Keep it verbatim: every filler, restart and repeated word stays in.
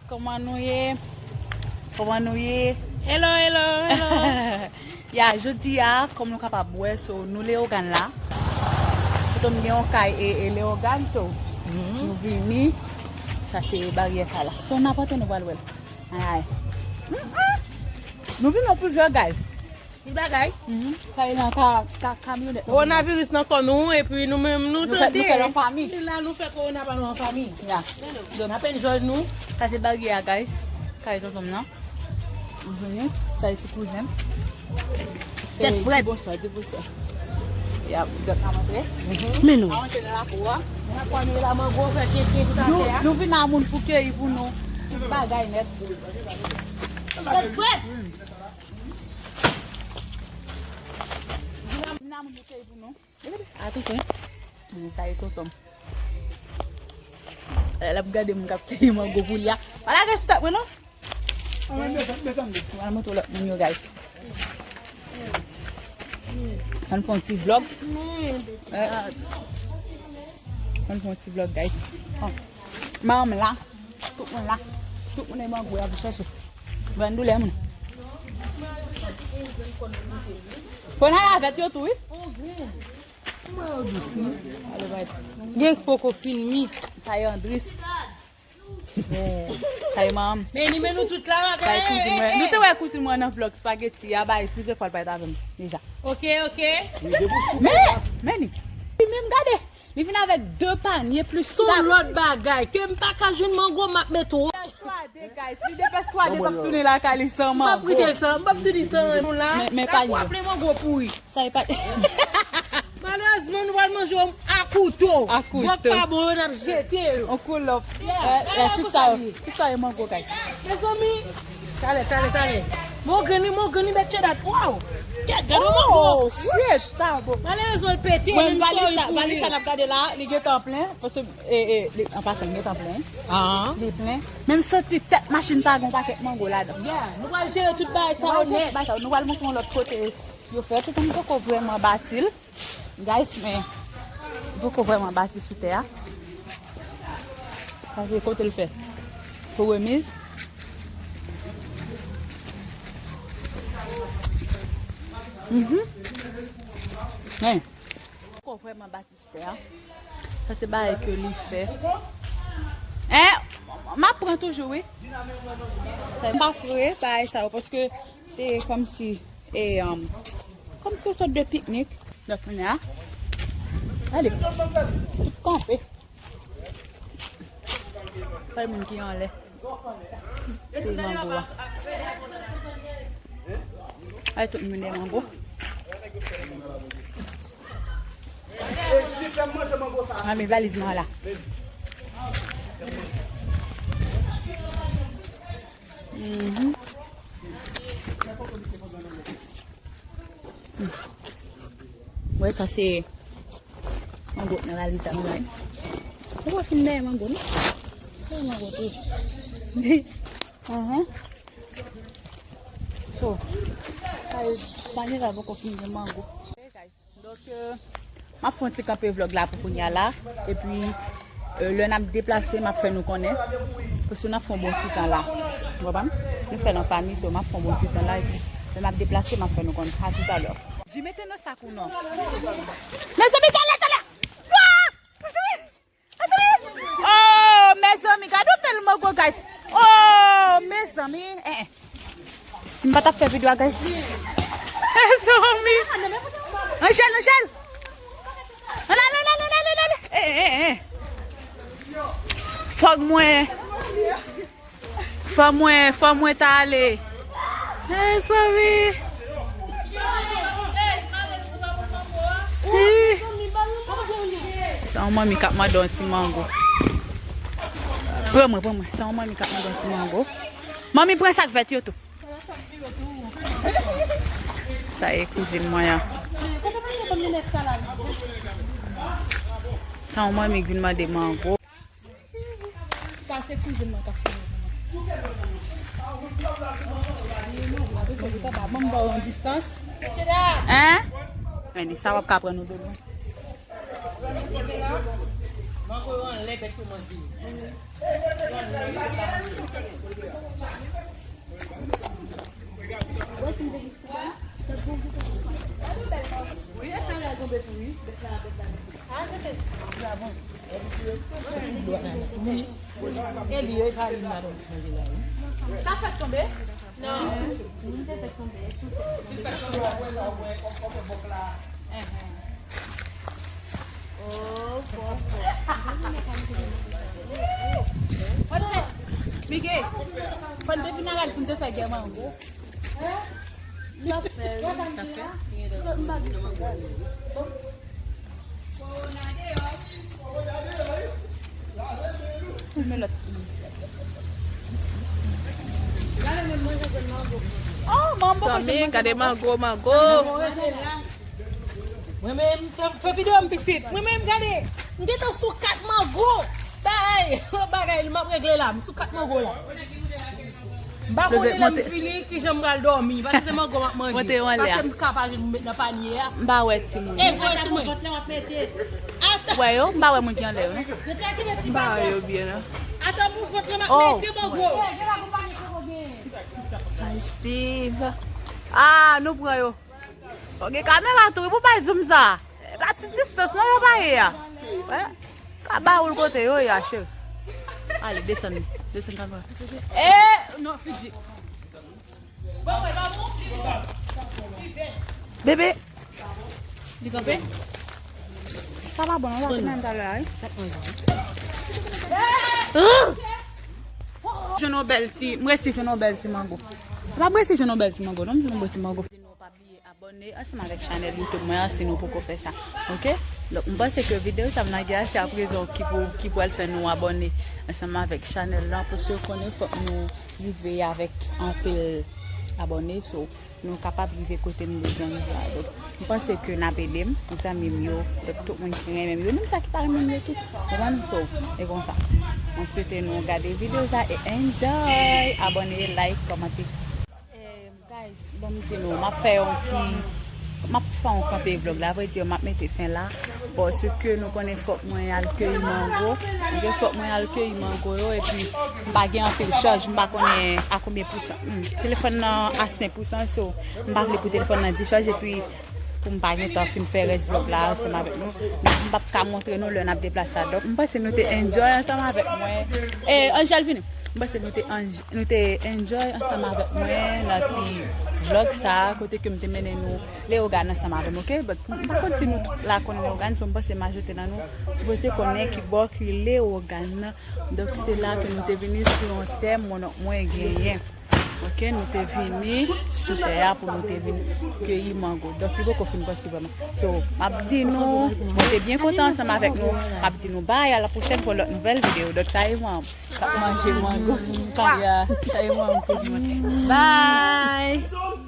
Kòman nou ye? Kòman nou ye? Hello, hello, hello. Ya, jodi a, kòm nou kapab wè, so, nou Leyogàn la. Kote m gen yon kay e, e Leyogàn, so, nou vini. Sa se baryè kay la. So, n ap antre, nou pral wè l. Ay, ay. Mm, mm. Nou vini an plizyè, guys. Tout bagay. Kay nan ka, ka, kamyonèt. Kowonaviris nan kò nou, epi nou menm, nou tande. Nou fè, nou fè l an fanmi. Nou la, nou fè kowona pa nou an fanmi. Ya. Donk, n ap enjoy nou. Sa se baryè a, guys. Kay tonton m nan. Vini. Sa se ti kouzen m. Tèt frèt. Di bonswa, di bonswa. Ya, zòt ap antre. Men nou. Ap antre nan lakou a. Nan kò nou la, mango, fè kenken tout afè a. Nou vin a moun pou keyi pou nou. Tout bagay nèt. Tèt frèt. Vin a moun pou keyi pou nou. Atann, sa e tonton m. L ap gade moun k ap keyi mango pou li a. Pa lage sou tèt mwen, non. Mwen al montre lòt moun yo, guys. Ann fè yon ti vlòg. Ann fè yon ti vlòg, guys. Manman m la. Tout moun la. Tout moun e mango y ap chèche. Bann doulè moun. Fò n al avèk yo tou, wi. Gen k poko fin mi. Sa e Andris. Sa e manman m. Men ni men nou tout la, sa e kouzin mwen. Nou te wè kouzin mwen nan vlòg spaghetti a, bay plizyè fwa l parèt avè m deja. Ok, ok. Men, men ni. Li menm gade. Li vin avèk de panye plis sak. Sou lòt bagay, ke m pa ka jwenn mango, m ap met w. Pèswade, guys. Li depèswade, m ap tounen lakay li san mango. M ap kite l san, m ap tounen san nou la. Men, men panye. L ap raple mango pouri. Sa e pa. Malerezman, nou pral manje yo a kouto. A kouto. Bòk pa bon yo, n ap jete yo. On koulòp. Yeah. Eh, eh, tout sa yo, tout sa yo mango, guys. Mezanmi. Talè, talè, talè. Mwen grenn, mwen grenn, bèt chedat. Waw. Gade, gade mango. Oh, shit, sa bon. Malerezman, l pete, mwen, men valiz sa, valiz sa n ap gade la, li gentan plen, paske, e, e, li, an pasan, li gentan plen. Ah. Li plen. Men m santi tèt machin sa gen yon pakèt mango ladan. Yeah, nou pral jere tout bagay sa yo nèt. Nou pral montre yon lòt kote yo fè. Tout moun poko vrèman bati l. Guys, men li poko vrèman bati sou tè a. Sa se kote l fè pou remiz. Mhm. Hein. Poko vrèman bati sou tè a. Sa se bagay ke li fè. Hein? M ap pran toujou, wi. M pa fre bagay sa yo, paske se kòmsi, e, um, kòmsi yon sòt de piknik. Donk, kounye a, gade, tout kanpe. Pa gen moun ki anlè. Peyi mango a. Ay, tout moun de mango. Mami, valiz mwen la. Mhm. Wè, sa se mango nan valiz sa, mwen. Ou pa fin dèyè mango, non? Dèyè mango tou. Mhm. So, sa e, panye sa poko fin gen mango. Donk, euh, m ap fè yon ti kanpe vlòg la pou kounye a la. Epi, euh, lè n ap deplase, m ap fè nou konnen. Paske n ap fè yon bon ti tan la. Ou konprann? Nou fè l an fanmi, so m ap fè yon bon ti tan la. Epi, lè m ap deplase, m ap fè nou konnen. A tout à l'heure. Di mete nan sak ou non. Mezanmi, talè, talè! Ah! Oh, mezanmi, gade yon bèl mango, guys. Oh, mezanmi. Eh, eh. Si m pa t ap fè videyo a, guys. Mezanmi. Angel, Angel. Ann ale, ann ale, ann ale, ann ale. Eh, eh, eh. Fòk mwen. Fò mwen, fò mwen ta ale. Mezanmi. Hi. Se yon manmi k ap mande yon ti mango. Pran mwen, pran mwen. Se yon manmi k ap mande yon ti mango. Manmi, pran sak vèt yo tou. Sa e kouzin mwen an. Se yon manmi k vin mande mango. Sa se kouzin mwen k ap fè. Apre sa, li pa ba, ban m ba w yon distans. Hein? Men sa w ap ka pran nou de lwen. Sa fèk tonbe? Non. Moun te fèk tonbe. Mige, fò n te vin a rad pou n te fè gè mango. Zanmi, gade mango, mango. Mwen menm, fè, fè videyo m pitit. Mwen menm, gade, m gentan sou kat mango. Tay, bagay, m ap regle la, m sou kat mango la. M pa konnen lè m fini kijan m pral dòmi, paske se mango m ap manje. Paske m ka pa jwenn pou m met nan panye a. M pa wè timoun. E vre sou mwen. Wè yo, m pa wè moun ki anlè yo, non. M pa wè yo byen, non. Ata pou vant la m ap mete mango. Sa Steve. Ah, nou pran yo. Bon, gen kamera tou, wi, pou bay zoom sa. E pa ti distans, non, yo pa ye a. Wè. Ka ba ou l kote yo ye a, cheri. Ale, desann, desann kamera. E, non, Fidji. Bebe. Li kanpe? Sa pa bon, non, sa fè menm talè a, wi. Jwenn yon bèl ti, m resi jwenn yon bèl ti mango. Sa pa m resi jwenn yon bèl ti mango, non, m jwenn yon bèl ti mango. Pa bliye abòne ansanm avèk chanèl YouTube mwen an si nou poko fè sa. Oke? Donk, m panse ke videyo sa m lage a se aprezan ki pou, ki pral fè nou abòne ansanm avèk chanèl lan, paske w konnen fòk nou rive avèk anpil abòne, so nou kapab rive kote nou bezwen rive a. Donk, m panse ke n ap ede m, zanmi m yo, donk tout moun ki renmen m yo, menm sa ki pa renmen m yo tou. Konprann? So, e konsa. Mwen swete nou gade videyo sa e enjoy, abòne, like, kòmante. Eh, guys, bon, m di nou, m ap fè yon ti, m ap fè yon kanpe vlòg la, vrè di, m ap mete fen la, paske nou konnen fòk mwen al keyi mango, oke, fòk mwen al keyi mango yo, epi m pa gen anpil chaj, m pa konnen a konbyen pousan, hmm, telefòn nan a senk pousan, so, m pa vle pou telefòn nan dichaj, epi pou m pa gentan fin fè rès vlòg la ansanm avèk nou. M p ap ka montre nou lè n ap deplase a. Donk, m panse nou te enjoy ansanm avèk mwen. E, Angel, vini. M panse nou te, nou te enjoy ansanm avèk mwen nan ti vlòg sa a, kote ke m te mennen nou Leyogàn ansanm avè m, oke? But, m pa konn si nou tout la konn Leyogàn, so m panse majorite nan nou sipoze konnen ki bò ki Leyogàn nan. Donk, se la ke nou te vini sou yon tè monnonk mwen genyen. Oke, nou te vini sou tè a pou nou te vin keyi mango. Donk, li poko fin pòs li vrèman. So, m ap di nou, mwen te byen kontan ansanm avèk nou. M ap di nou bye, a la pwochèn pou lòt nouvèl videyo. Donk, sa e mwen k ap manje mango. Ya, sa e mwen pou nou. Bye!